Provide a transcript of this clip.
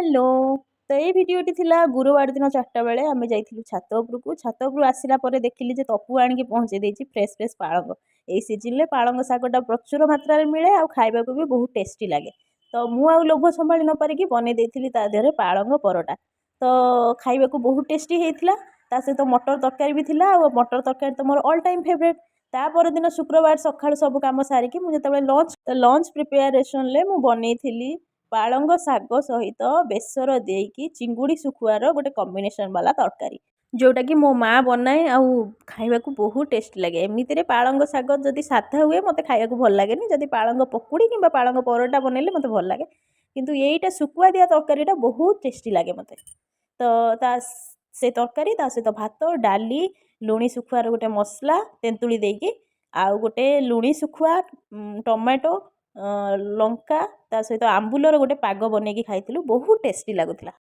Hello. ତ ଏଇ ଭିଡ଼ିଓଟି ଥିଲା ଗୁରୁବାର ଦିନ 4ଟା ବେଳେ ଆମେ ଯାଇଥିଲୁ ଛାତ ଉପରକୁ। ଛାତ ଉପରୁ ଆସିଲା ପରେ ଦେଖିଲି ଯେ ତପୁ ଆଣିକି ପହଞ୍ଚେଇ ଦେଇଛି ଫ୍ରେଶ୍ ଫ୍ରେଶ୍ ପାଳଙ୍ଗ। ଏଇ ସିଜିନ୍ରେ ପାଳଙ୍ଗ ଶାଗଟା ପ୍ରଚୁର ମାତ୍ରାରେ ମିଳେ ଆଉ ଖାଇବାକୁ ବି ବହୁତ ଟେଷ୍ଟି ଲାଗେ। ତ ମୁଁ ଆଉ ଲୋଭ ସମ୍ଭାଳି ନ ପାରିକି ବନେଇ ଦେଇଥିଲି ତା ଦେହରେ ପାଳଙ୍ଗ ପରଟା। ତ ଖାଇବାକୁ ବହୁତ ଟେଷ୍ଟି ହେଇଥିଲା। ତା ସହିତ ମଟର ତରକାରୀ ବି ଥିଲା, ଆଉ ମଟର ତରକାରୀ ତ ମୋର ଅଲ୍ ଟାଇମ୍ ଫେଭରେଟ୍। ତା ପରଦିନ ଶୁକ୍ରବାର ସକାଳୁ ସବୁ କାମ ସାରିକି ମୁଁ ଯେତେବେଳେ ଲଞ୍ଚ ପ୍ରିପାରେସନ୍ରେ ମୁଁ ବନେଇଥିଲି ପାଳଙ୍ଗ ଶାଗ ସହିତ ବେସର ଦେଇକି ଚିଙ୍ଗୁଡ଼ି ଶୁଖୁଆର ଗୋଟେ କମ୍ବିନେସନ୍ ବାଲା ତରକାରୀ, ଯେଉଁଟାକି ମୋ ମା ବନାଏ ଆଉ ଖାଇବାକୁ ବହୁତ ଟେଷ୍ଟି ଲାଗେ। ଏମିତିରେ ପାଳଙ୍ଗ ଶାଗ ଯଦି ସାଧା ହୁଏ, ମୋତେ ଖାଇବାକୁ ଭଲ ଲାଗେନି। ଯଦି ପାଳଙ୍ଗ ପକୁଡ଼ି କିମ୍ବା ପାଳଙ୍ଗ ପରଟା ବନେଇଲେ ମୋତେ ଭଲ ଲାଗେ, କିନ୍ତୁ ଏଇଟା ଶୁଖୁଆ ଦିଆ ତରକାରୀଟା ବହୁତ ଟେଷ୍ଟି ଲାଗେ ମୋତେ। ତ ତା ସେ ତରକାରୀ, ତା ସହିତ ଭାତ, ଡାଲି, ଲୁଣି ଶୁଖୁଆର ଗୋଟେ ମସଲା ତେନ୍ତୁଳି ଦେଇକି, ଆଉ ଗୋଟେ ଲୁଣି ଶୁଖୁଆ, ଟମାଟୋ, ଲଙ୍କା, ତା ସହିତ ଆମ୍ବୁଲର ଗୋଟେ ପାଗ ବନେଇକି ଖାଇଥିଲୁ। ବହୁତ ଟେଷ୍ଟି ଲାଗୁଥିଲା।